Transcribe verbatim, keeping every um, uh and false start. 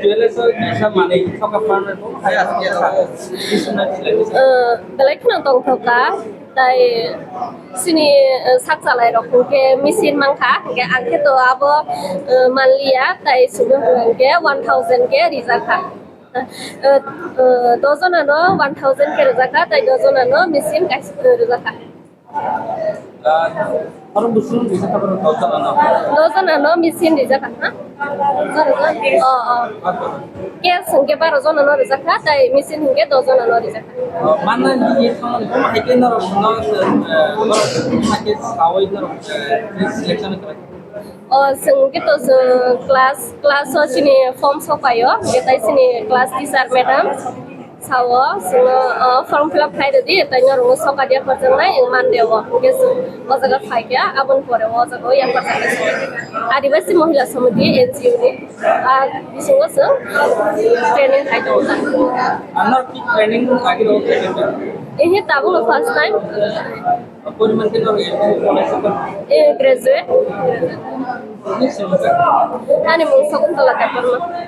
Jewelers o kaisa manwi soka pharma bo hai asli asa. Belai kheno tongthok kha, tai chini, eh, sak chalai rok hwnkhe machine mankha, hwnkhe ang khe to abo, eh, manliya, tai chwng hwnkhe one thousand khe rijak kha. Eh, eh, dojon ano one thousand khe rijak kha, tai dojon ano machine kaisa, eh, rijak kha. Ah, oro bwswk rijak kha borok dojon ano. Dojon ano machine rijak kha, ha? Oh, oh. Cash hwnkhe baro jon ano rijak kha, tai machine hwnkhe dojon ano rijak kha. Oh, manna ni thangmani koma hai khe norok no, eh, borok koma hai khe sawi norok, eh, selection khlai. O, chwng khe to chwng class, class o chini form sopaio, hwnkhe tai chini class teacher madam sao, chwngno, o, form fill up khai rwdi, tai norokno soka dia pharjaknai, wng Monday o, hwnkhe chwng o jaga phaikha, aboni pore o jaga o yapharjaknai. Adivasi Mohila Samiti, N G O ni, a bisingo chwng training khai tongo. Ano ki training agi ro training? Ehe, tabukno first time. Poriman khe norok college o? Eh, graduate. Ani mung Sakuntala Debbarma.